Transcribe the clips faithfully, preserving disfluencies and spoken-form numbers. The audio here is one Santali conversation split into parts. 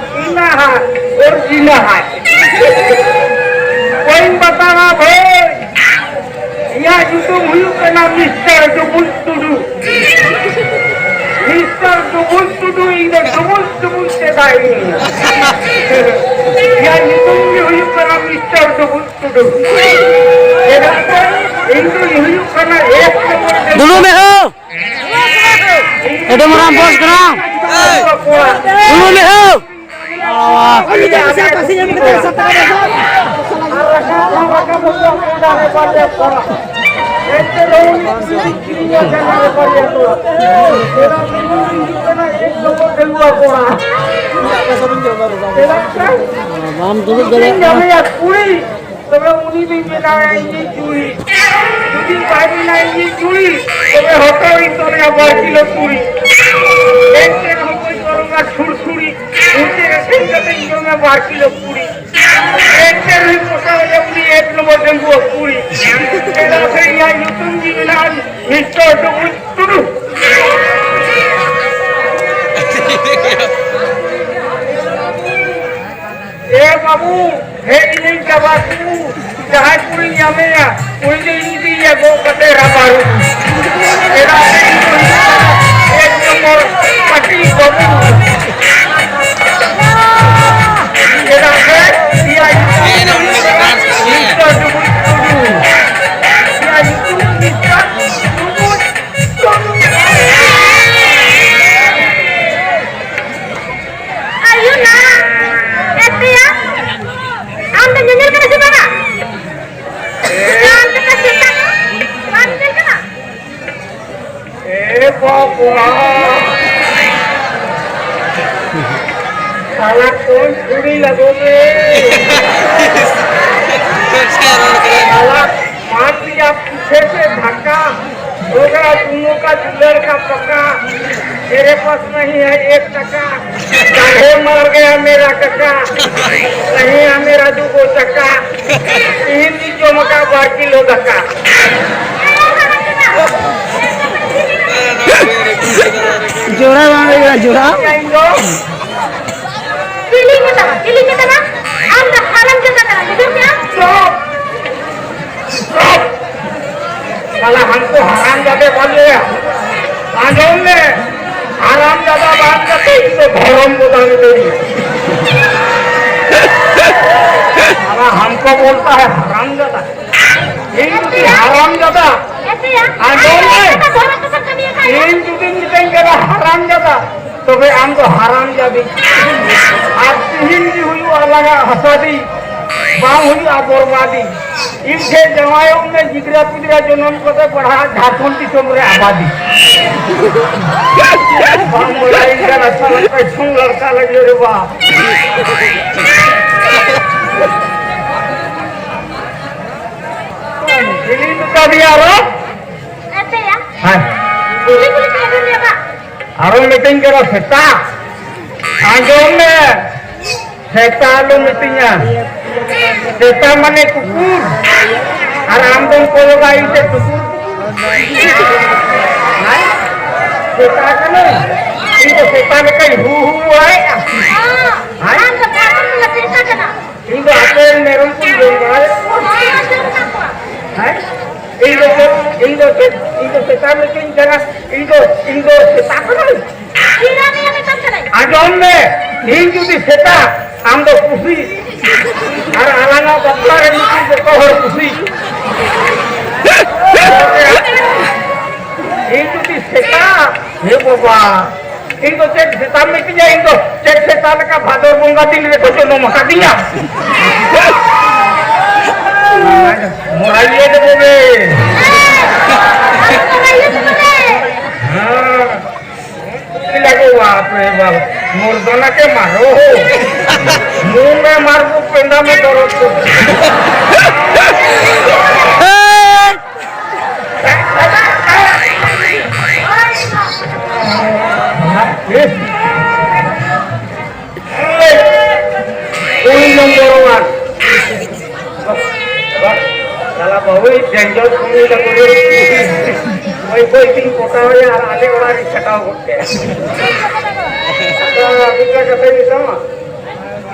ᱤᱱᱟᱦᱟ, ᱚᱨ ᱤᱱᱟᱦᱟ᱾ ᱵᱟᱹᱧ ᱵᱟᱛᱟᱣᱟ ᱵᱷᱟᱹᱭ᱾ ᱤᱧᱟᱹᱜ ᱧᱩᱛᱩᱢ ᱦᱩᱭᱩᱜ ᱠᱟᱱᱟ ᱢᱤᱥᱴᱟᱨ ᱰᱩᱵᱩᱡ ᱴᱩᱰᱩ᱾ ᱢᱤᱥᱴᱟᱨ ᱰᱩᱵᱩᱡ ᱴᱩᱰᱩ, ᱤᱧ ᱫᱚ ᱰᱩᱵᱩᱡ ᱰᱩᱵᱩᱡ ᱛᱮ ᱫᱟᱜ ᱤᱧ ᱧᱩᱭᱟ᱾ ᱤᱧᱟᱹᱜ ᱧᱩᱛᱩᱢ ᱜᱮ ᱦᱩᱭᱩᱜ ᱠᱟᱱᱟ ᱢᱤᱥᱴᱟᱨ ᱰᱩᱵᱩᱡ ᱴᱩᱰᱩ᱾ ᱪᱮᱫᱟᱜ ᱥᱮ ᱤᱧ ᱫᱚᱧ ᱦᱩᱭᱩᱜ ᱠᱟᱱᱟ ᱮᱠ ᱱᱚᱢᱵᱚᱨ ᱰᱩᱰᱩ ᱢᱮᱦᱩ᱾ ᱟᱹᱰᱤ ᱢᱟᱨᱟᱝ ᱵᱚᱥ ᱠᱟᱱᱟ᱾ ᱫᱩᱲᱩᱵ ᱢᱮ, ᱦᱳ᱾ ᱵᱟᱢ ᱫᱩᱲᱩᱵ ᱫᱟᱲᱮᱭᱟᱜ ᱠᱟᱱᱟ᱾ ᱛᱚᱵᱮ ᱩᱱᱤ ᱫᱚᱧ ᱵᱮᱱᱟᱣᱮᱭᱟ ᱤᱧᱤᱡ ᱡᱩᱨᱤ᱾ ᱡᱩᱫᱤ ᱵᱟᱭ ᱵᱮᱱᱟᱣ ᱤᱧᱤᱡ ᱡᱩᱨᱤ, ᱛᱚᱵᱮ ᱦᱚᱴᱚᱜ ᱤᱧ ᱛᱚᱞᱮᱭᱟ ᱵᱟᱨ ᱠᱤᱞᱳ ᱛᱩᱲᱤ᱾ ᱮᱱᱛᱮ ᱨᱮᱦᱚᱸ ᱵᱟᱹᱧ ᱯᱟᱨᱚᱢᱟ ᱥᱩᱲᱥᱩᱲᱤ᱾ ᱮᱱᱛᱮ ᱨᱮ ᱥᱮᱱ ᱠᱟᱛᱮ ᱤᱧ ᱡᱚᱢᱟ ᱵᱟᱨ ᱠᱤᱞᱳ ᱯᱩᱲᱤ᱾ ᱮᱱᱛᱮ ᱨᱮᱦᱚᱸ ᱯᱚᱥᱟᱣᱮᱭᱟ ᱩᱱᱤ ᱮᱠ ᱱᱚᱢᱵᱚᱨ ᱰᱟᱺᱜᱩᱣᱟᱹ ᱠᱩᱲᱤ᱾ ᱪᱮᱫᱟᱜ ᱥᱮ ᱤᱧᱟᱹᱜ ᱧᱩᱛᱩᱢ ᱜᱮ ᱢᱮᱱᱟᱜᱼᱟ ᱢᱤᱥᱴᱟᱨ ᱰᱩᱵᱩᱡ ᱴᱩᱰᱩ᱾ ᱮ ᱵᱟᱹᱵᱩ, ᱦᱮᱡ ᱮᱱᱟᱹᱧ ᱪᱟᱵᱟ ᱠᱚ᱾ ᱡᱟᱦᱟᱸᱭ ᱠᱩᱲᱤᱧ ᱧᱟᱢᱮᱭᱟ, ᱩᱱᱤ ᱫᱚ ᱤᱧ ᱤᱫᱤᱭᱮᱭᱟ ᱜᱚᱜ ᱠᱟᱛᱮ ᱨᱟᱵᱟᱨᱩ᱾ ᱪᱮᱫᱟᱜ ᱥᱮ ᱤᱧ ᱫᱚ ᱦᱩᱭᱩᱜ ᱠᱟᱱᱟ ᱮᱠ ᱱᱚᱢᱵᱚᱨ ᱯᱟᱹᱴᱤ ᱵᱟᱹᱵᱩ᱾ ᱪᱮᱫᱟᱜ ᱥᱮ ᱤᱧᱟᱹᱜ ᱧᱩᱛᱩᱢ ᱫᱚ ᱦᱩᱭᱩᱜ ᱠᱟᱱᱟ ᱢᱤᱥᱴᱟᱨ ᱰᱩᱵᱩᱡ ᱴᱩᱰᱩ᱾ ᱤᱧᱟᱹᱜ ᱧᱩᱛᱩᱢ ᱫᱚ ᱢᱤᱥᱴᱟᱨ ᱰᱩᱵᱩᱡ ᱴᱩᱰᱩ᱾ ᱟᱭᱳ ᱱᱟ, ᱮᱛᱮᱭᱟ, ᱟᱢ ᱫᱚ ᱧᱮᱧᱮᱞ ᱠᱟᱱᱟ ᱥᱮ ᱵᱟᱝᱟ? ᱪᱟᱸᱫ ᱞᱮᱠᱟ ᱥᱮᱛᱟ ᱠᱚ, ᱵᱟᱢ ᱧᱮᱧᱮᱞ ᱠᱟᱱᱟ? ᱮ ᱵᱟᱵᱟ! ᱥᱟᱞᱟ ᱠᱚᱧ ᱪᱷᱩᱲᱤ ᱞᱟᱜᱚ ᱢᱮ᱾ ᱥᱟᱞᱟ ᱢᱟᱨ ᱫᱤᱭᱟ ᱯᱤᱪᱷᱮ ᱥᱮ ᱫᱷᱟᱠᱟ, ᱨᱚᱜᱲᱟ ᱫᱩᱱᱳ ᱠᱟ ᱫᱩᱞᱟᱹᱲ ᱠᱟ ᱯᱟᱠᱟ, ᱢᱮᱨᱮ ᱯᱟᱥ ᱱᱟᱦᱤ ᱦᱟᱭ ᱮᱠ ᱴᱟᱠᱟ, ᱠᱟᱞᱦᱮ ᱢᱟᱨ ᱜᱟᱭᱟ ᱢᱮᱨᱟ ᱠᱟᱠᱟ, ᱱᱟᱦᱤ ᱦᱟᱭ ᱢᱮᱨᱟ ᱫᱩ ᱜᱳ ᱪᱟᱠᱟ, ᱛᱤᱦᱤᱧ ᱫᱤᱱ ᱡᱚᱢ ᱟᱠᱟᱫ ᱵᱟᱨ ᱠᱤᱞᱳ ᱫᱟᱠᱟ᱾ ᱡᱚᱲᱟ ᱵᱟᱝ ᱦᱩᱭᱩᱜᱼᱟ, ᱡᱚᱲᱟ᱾ ᱤᱧ ᱫᱚ साला हमको बोलता है हरामजादा। ᱤᱧ ᱡᱩᱫᱤ ᱦᱟᱨᱟᱢ ᱡᱟᱫᱟ, ᱮᱥᱮᱭᱟ᱾ ᱟᱸᱡᱚᱢ ᱢᱮ᱾ ᱟᱸᱡᱚᱢ ᱢᱮ᱾ ᱤᱧ ᱡᱩᱫᱤᱧ ᱢᱮᱛᱟᱹᱧ ᱠᱟᱱᱟ ᱦᱟᱨᱟᱢ ᱡᱟᱫᱟ, ᱛᱚᱵᱮ ᱟᱢ ᱫᱚ ᱦᱟᱨᱟᱢ ᱡᱟᱫᱤ᱾ ᱟᱨ ᱛᱤᱦᱤᱧ ᱜᱮ ᱦᱩᱭᱩᱜᱼᱟ ᱟᱞᱟᱝᱟᱜ ᱦᱟᱥᱟᱫᱤ, ᱵᱟᱝ ᱦᱩᱭᱩᱜᱼᱟ ᱵᱚᱨᱵᱟᱫᱤ᱾ ᱤᱧ ᱴᱷᱮᱱ ᱡᱟᱶᱟᱭᱚᱜ ᱢᱮ, ᱜᱤᱫᱽᱨᱟᱹ ᱯᱤᱫᱽᱨᱟᱹ ᱡᱚᱱᱚᱢ ᱠᱟᱛᱮ ᱯᱟᱲᱦᱟᱜ ᱡᱷᱟᱲᱠᱷᱚᱸᱰ ᱫᱤᱥᱚᱢ ᱨᱮ ᱟᱵᱟᱫᱤ᱾ ᱵᱟᱝ ᱵᱟᱲᱟᱭ ᱠᱟᱱᱟ ᱥᱟᱞᱟ ᱠᱚᱭ ᱥᱩᱱ ᱞᱟᱲᱠᱟ ᱞᱟᱹᱜᱤᱫ ᱨᱮ ᱵᱟ᱾ ᱤᱧ ᱢᱮᱛᱟ ᱫᱮᱭᱟ ᱟᱨᱚ᱾ ᱮᱥᱮᱭᱟ᱾ ᱦᱮᱸ᱾ ᱠᱩᱞᱤ ᱠᱩᱞᱤ ᱛᱮ ᱟᱹᱜᱩ ᱞᱮᱭᱟ ᱵᱟ᱾ ᱟᱨᱚ ᱢᱤᱛᱟᱹᱧ ᱠᱟᱱᱟ ᱥᱮᱛᱟ᱾ ᱟᱸᱡᱚᱢ ᱢᱮ᱾ ᱥᱮᱛᱟ ᱟᱞᱚᱢ ᱢᱤᱛᱟᱹᱧᱟ᱾ ᱥᱮᱛᱟ ᱢᱟᱱᱮ ᱠᱩᱠᱩᱨ᱾ ᱟᱨ ᱟᱢ ᱫᱚᱢ ᱠᱚᱭᱚᱜᱟ ᱤᱧ ᱥᱮᱫ ᱠᱩᱠᱩᱨ᱾ ᱦᱮᱸ? ᱥᱮᱛᱟ ᱠᱟᱱᱟᱹᱧ᱾ ᱤᱧ ᱫᱚ ᱥᱮᱛᱟ ᱞᱮᱠᱟᱧ ᱦᱩ ᱦᱩ ᱵᱟᱲᱟᱭᱮᱫᱼᱟ᱾ ᱦᱮᱸ? ᱟᱢ ᱫᱚ ᱯᱟᱜᱚᱞ ᱠᱟᱱᱟ, ᱥᱮᱛᱟ ᱠᱟᱱᱟ᱾ ᱤᱧ ᱫᱚ ᱟᱯᱮ ᱢᱮᱨᱚᱢ ᱠᱚᱧ ᱡᱚᱢ ᱵᱟᱲᱟᱭᱮᱫ ᱠᱚᱣᱟ᱾ ᱦᱮᱸ? ᱤᱧ ᱫᱚ ᱪᱮᱫ, ᱤᱧ ᱫᱚ ᱪᱮᱫ, ᱤᱧ ᱫᱚ ᱥᱮᱛᱟ ᱞᱮᱠᱟᱧ ᱪᱟᱞᱟᱜ, ᱤᱧ ᱫᱚ, ᱤᱧ ᱫᱚ ᱥᱮᱛᱟ ᱠᱟᱹᱱᱟᱹᱧ᱾ ᱤᱧ ᱫᱚ ᱢᱮᱨᱚᱢ ᱠᱟᱱ ᱠᱟᱹᱱᱟᱹᱧ᱾ ᱟᱸᱡᱚᱢ ᱢᱮ, ᱤᱧ ᱡᱩᱫᱤ ᱥᱮᱛᱟ, ᱟᱢ ᱫᱚ ᱯᱩᱥᱤ᱾ ᱟᱨ ᱟᱞᱟᱝᱟᱜ ᱵᱟᱯᱞᱟ ᱨᱮ ᱢᱤᱫᱴᱤᱡ ᱡᱚᱛᱚ ᱦᱚᱲ ᱯᱩᱥᱤ᱾ ᱤᱧ ᱡᱩᱫᱤ ᱥᱮᱛᱟ, ᱦᱮ ᱵᱟᱵᱟ, ᱤᱧ ᱫᱚ ᱪᱮᱫ ᱥᱮᱛᱟᱢ ᱢᱤᱛᱟᱹᱧᱟ, ᱤᱧ ᱫᱚ ᱪᱮᱫ ᱥᱮᱛᱟ ᱞᱮᱠᱟ ᱵᱷᱟᱫᱚᱨ ᱵᱚᱸᱜᱟ ᱫᱤᱱ ᱨᱮᱠᱚ ᱡᱚᱱᱚᱢ ᱟᱠᱟᱫᱤᱧᱟ? ᱢᱚᱨᱟᱭ ᱤᱭᱟᱹ ᱫᱚ ᱵᱚᱞᱮ᱾ ᱦᱮᱸ᱾ ᱪᱮᱫ ᱞᱟᱜᱚ ᱵᱟᱯ ᱨᱮ ᱵᱟᱯ᱾ ᱢᱚᱨᱫᱟᱱᱟ ᱠᱮ ᱢᱟᱨᱚ ᱦᱳ᱾ ᱢᱩᱸᱦ ᱢᱮ ᱢᱟᱨ ᱠᱚ ᱯᱮᱸᱫᱟ ᱢᱮ ᱫᱚᱨᱚᱫ ᱠᱚ᱾ ᱠᱩᱲᱤ ᱱᱚᱢᱵᱚᱨ ᱚᱣᱟᱱ᱾ ᱵᱟᱦ, ᱵᱟᱦ, ᱥᱟᱞᱟ ᱵᱟᱹᱦᱩᱭ ᱰᱮᱧᱡᱚᱨ ᱠᱩᱲᱤ ᱛᱟᱠᱚ ᱨᱮ᱾ ᱵᱟᱹᱭ ᱵᱟᱹᱭ ᱛᱤᱧ ᱯᱚᱴᱟᱣᱮᱭᱟ ᱟᱨ ᱟᱞᱮ ᱚᱲᱟᱜ ᱨᱤᱧ ᱪᱷᱟᱴᱟᱣ ᱜᱚᱫ ᱠᱟᱭᱟ᱾ ᱟᱫᱚ ᱢᱤᱫᱴᱟᱝ ᱠᱟᱛᱷᱟᱧ ᱢᱮᱛᱟᱢᱟ᱾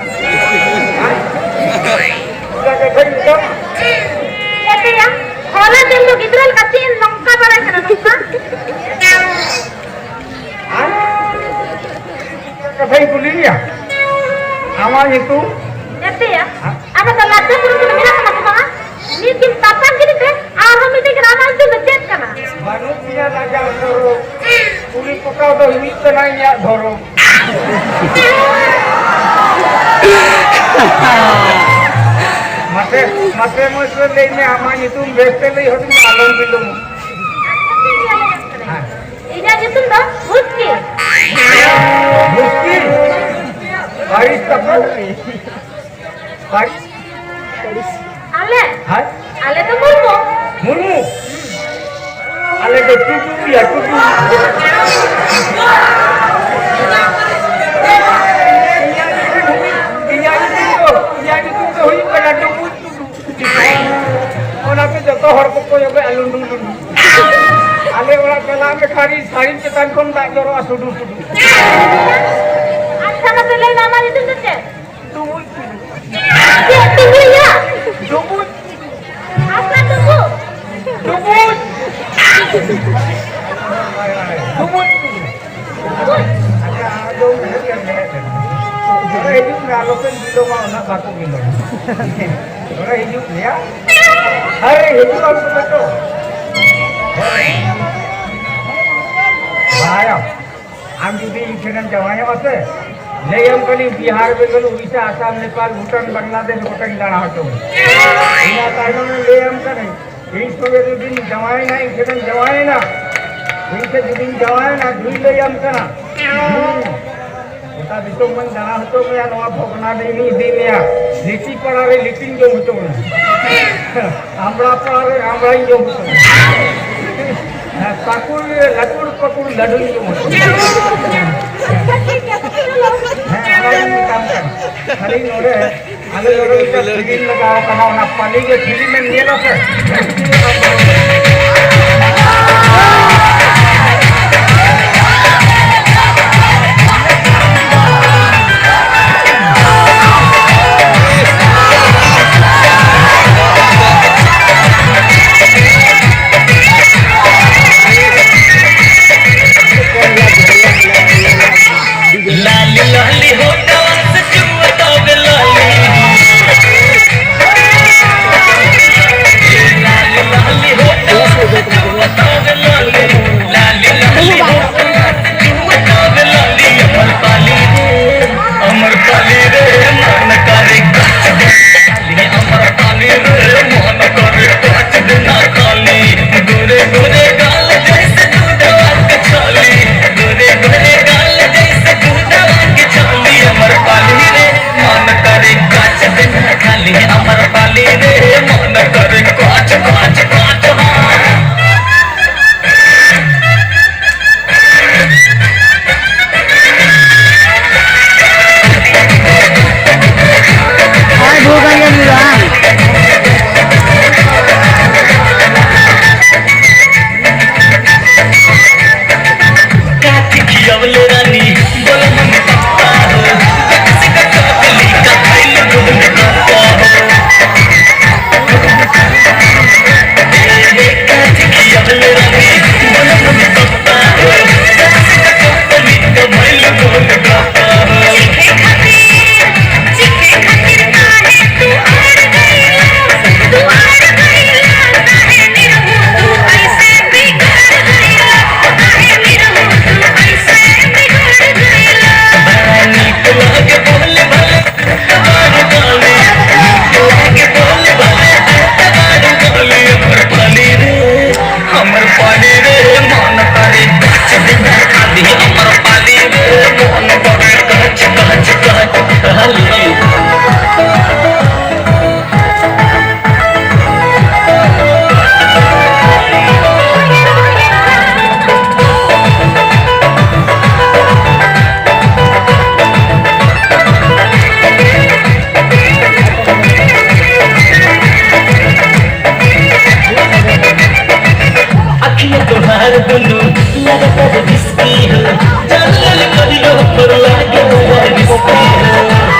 ᱦᱮᱸ? ᱢᱤᱫᱴᱟᱝ ᱠᱟᱛᱷᱟᱧ ᱢᱮᱛᱟᱢᱟ᱾ ᱪᱮᱫ ᱭᱟ? ᱦᱚᱞᱟ ᱫᱤᱱ ᱫᱚ ᱜᱤᱫᱽᱨᱟᱹ ᱞᱮᱠᱟ ᱪᱮᱫ ᱮᱢ ᱱᱚᱝᱠᱟ ᱵᱟᱲᱟᱭ ᱠᱟᱱᱟ ᱱᱚᱝᱠᱟ? ᱠᱟᱛᱷᱟᱧ ᱠᱩᱞᱤ ᱢᱮᱭᱟ, ᱟᱢᱟᱜ ᱧᱩᱛᱩᱢ? ᱮᱛᱮᱭᱟ᱾ ᱦᱮᱸ? ᱟᱢᱟᱜ ᱫᱚ ᱞᱟᱡᱟ ᱥᱚᱨᱚᱢ ᱠᱚᱫᱚ ᱢᱮᱱᱟᱜ ᱛᱟᱢᱟ ᱥᱮ ᱵᱟᱝᱟ? ᱢᱤᱫ ᱫᱤᱱ ᱛᱟᱯᱟᱢ ᱠᱮᱫᱤᱧ ᱛᱮ ᱟᱨᱦᱚᱸ ᱢᱤᱫ ᱫᱤᱱ ᱟᱢᱟᱜ ᱧᱩᱛᱩᱢ ᱫᱚ ᱪᱮᱫ ᱠᱟᱱᱟ? ᱵᱟᱹᱱᱩᱜ ᱛᱤᱧᱟ ᱞᱟᱡᱟ ᱥᱚᱨᱚᱢ᱾ ᱠᱩᱲᱤ ᱯᱚᱴᱟᱣ ᱫᱚ ᱦᱩᱭᱩᱜ ᱠᱟᱱᱟ ᱤᱧᱟᱜ ᱫᱷᱚᱨᱚᱢ᱾ ᱢᱟᱥᱮ, ᱢᱟᱥᱮ ᱢᱚᱡᱽ ᱛᱮ ᱞᱟᱹᱭ ᱢᱮ, ᱟᱢᱟᱜ ᱧᱩᱛᱩᱢ ᱵᱮᱥ ᱛᱮ ᱞᱟᱹᱭ ᱦᱚᱫ ᱢᱮ, ᱟᱞᱚᱢ ᱵᱤᱞᱚᱢᱟ᱾ ᱟᱪᱪᱷᱟ, ᱴᱷᱤᱠ ᱜᱮᱭᱟ, ᱞᱟᱹᱭᱟᱢ ᱠᱟᱹᱱᱟᱹᱧ᱾ ᱦᱮᱸ᱾ ᱤᱧᱟᱹᱜ ᱧᱩᱛᱩᱢ ᱫᱚ ᱢᱩᱥᱠᱤᱞ᱾ ᱢᱩᱥᱠᱤᱞ? ᱯᱟᱹᱨᱤᱥ ᱛᱟᱯᱮ? ᱯᱟᱹᱨᱤᱥ? ᱟᱞᱮ? ᱦᱮᱸ? ᱟᱞᱮ ᱫᱚ ᱢᱩᱨᱢᱩ᱾ ᱢᱩᱨᱢᱩ? ᱟᱞᱮ ᱫᱚ ᱴᱩᱰᱩ ᱭᱟ, ᱴᱩᱰᱩ᱾ ᱤᱧᱟᱹᱜ ᱧᱩᱛᱩᱢ, ᱤᱧᱟᱹᱜ ᱧᱩᱛᱩᱢ ᱫᱚ, ᱤᱧᱟᱹᱜ ᱧᱩᱛᱩᱢ ᱫᱚ ᱦᱩᱭᱩᱜ ᱠᱟᱱᱟ ᱰᱩᱵᱩᱡ ᱴᱩᱰᱩ᱾ ᱚᱱᱟᱛᱮ ᱡᱚᱛᱚ ᱦᱚᱲ ᱠᱚ ᱠᱚᱭᱚᱜᱮᱜᱼᱟ ᱞᱩᱸᱰᱩ ᱞᱩᱸᱰᱩ᱾ ᱟᱞᱮ ᱚᱲᱟᱜ ᱪᱟᱞᱟᱜ ᱢᱮ ᱠᱷᱟᱹᱨᱤ, ᱥᱟᱹᱲᱤᱢ ᱪᱮᱛᱟᱱ ᱠᱷᱚᱱ ᱫᱟᱜ ᱡᱚᱨᱚᱜᱼᱟ ᱥᱩᱰᱩ ᱥᱩᱰᱩ᱾ ᱟᱪᱪᱷᱟ, ᱢᱟᱥᱮ ᱞᱟᱹᱭ ᱢᱮ, ᱟᱢᱟᱜ ᱧᱩᱛᱩᱢ ᱫᱚ ᱪᱮᱫ? ᱰᱩᱵᱩᱡ ᱴᱩᱰᱩ᱾ ᱪᱮᱫ ᱴᱩᱰᱩᱭᱟ? ᱰᱩᱵᱩᱡ᱾ ᱟᱪᱪᱷᱟ, ᱰᱩᱵᱩᱡ᱾ ᱰᱩᱵᱩᱡ᱾ ᱰᱩᱵᱩᱡ ᱴᱩᱰᱩ᱾ ᱟᱪᱪᱷᱟ, ᱟᱫᱚ ᱩᱱᱟᱹᱜ ᱜᱮ ᱢᱮᱱᱮᱫ ᱛᱟᱦᱮᱱᱟ᱾ ᱱᱚᱰᱮ ᱦᱤᱡᱩᱜ ᱢᱮ, ᱟᱞᱚᱯᱮ ᱵᱤᱞᱚᱢᱟ, ᱩᱱᱟᱹᱜ ᱵᱟᱠᱚ ᱵᱤᱞᱚᱢᱟ᱾ ᱱᱚᱰᱮ ᱦᱤᱡᱩᱜ ᱜᱮᱭᱟ᱾ ᱟᱨᱮ, ᱦᱤᱡᱩᱜ ᱟᱢ ᱛᱚᱵᱮ ᱛᱚ᱾ ᱵᱟᱲᱟᱭᱟᱢ, ᱟᱢ ᱡᱩᱫᱤ ᱤᱧ ᱴᱷᱮᱱᱮᱢ ᱡᱟᱶᱟᱭᱚᱜᱼᱟ ᱥᱮ, ᱞᱟᱹᱭᱟᱢ ᱠᱟᱹᱱᱟᱹᱧ, ᱵᱤᱦᱟᱨ, ᱵᱮᱝᱜᱚᱞ, ᱩᱲᱤᱥᱥᱟ, ᱟᱥᱟᱢ, ᱱᱮᱯᱟᱞ, ᱵᱷᱩᱴᱟᱱ, ᱵᱟᱝᱞᱟᱫᱮᱥ ᱜᱚᱴᱟᱧ ᱫᱟᱬᱟ ᱦᱚᱪᱚ ᱢᱮᱭᱟ᱾ ᱤᱱᱟᱹ ᱛᱟᱭᱱᱚᱢ ᱞᱟᱹᱭᱟᱢ ᱠᱟᱹᱱᱟᱹᱧ, ᱤᱧ ᱥᱚᱸᱜᱮ ᱡᱩᱫᱤᱢ ᱡᱟᱶᱟᱭᱮᱱᱟ, ᱤᱧ ᱴᱷᱮᱱᱮᱢ ᱡᱟᱶᱟᱭᱮᱱᱟ, ᱤᱧ ᱴᱷᱮᱱ ᱡᱩᱫᱤᱢ ᱡᱟᱶᱟᱭᱮᱱᱟ, ᱫᱩᱧ ᱞᱟᱹᱭᱟᱢ ᱠᱟᱱᱟ᱾ ᱦᱩᱸ᱾ ᱜᱚᱴᱟ ᱫᱤᱥᱚᱢ ᱢᱟᱧ ᱫᱟᱬᱟ ᱦᱚᱪᱚ ᱢᱮᱭᱟ, ᱱᱚᱣᱟ ᱵᱷᱚᱜᱽᱱᱟᱰᱤ ᱤᱧ ᱤᱫᱤ ᱢᱮᱭᱟ, ᱞᱤᱴᱤ ᱯᱟᱲᱟ ᱨᱮ ᱞᱤᱴᱤᱧ ᱡᱚᱢ ᱦᱚᱪᱚ ᱢᱮᱭᱟ, ᱟᱢᱲᱟ ᱯᱟᱲᱟ ᱨᱮ ᱟᱢᱲᱟᱧ ᱡᱚᱢ ᱦᱚᱪᱚ ᱢᱮᱭᱟ, ᱦᱮᱸ, ᱯᱟᱹᱠᱩᱲ ᱨᱮ ᱞᱟᱹᱴᱩᱨ ᱯᱟᱹᱠᱩᱲ ᱞᱟᱹᱰᱩᱧ ᱡᱚᱢ ᱦᱚᱪᱚ ᱢᱮᱭᱟ᱾ ᱦᱮᱸ, ᱚᱱᱟᱜᱤᱧ ᱢᱮᱛᱟᱢ ᱠᱟᱱᱟ᱾ ᱠᱷᱟᱹᱞᱤ ᱱᱚᱰᱮ ᱟᱞᱮ ᱱᱚᱰᱮ ᱢᱤᱫᱴᱟᱝ ᱯᱷᱤᱞᱢ ᱞᱟᱜᱟᱣ ᱠᱟᱱᱟ, ᱚᱱᱟ ᱯᱟᱞᱤ ᱜᱮ ᱯᱷᱤᱞᱢ ᱮᱢ ᱧᱮᱞᱟ ᱥᱮ?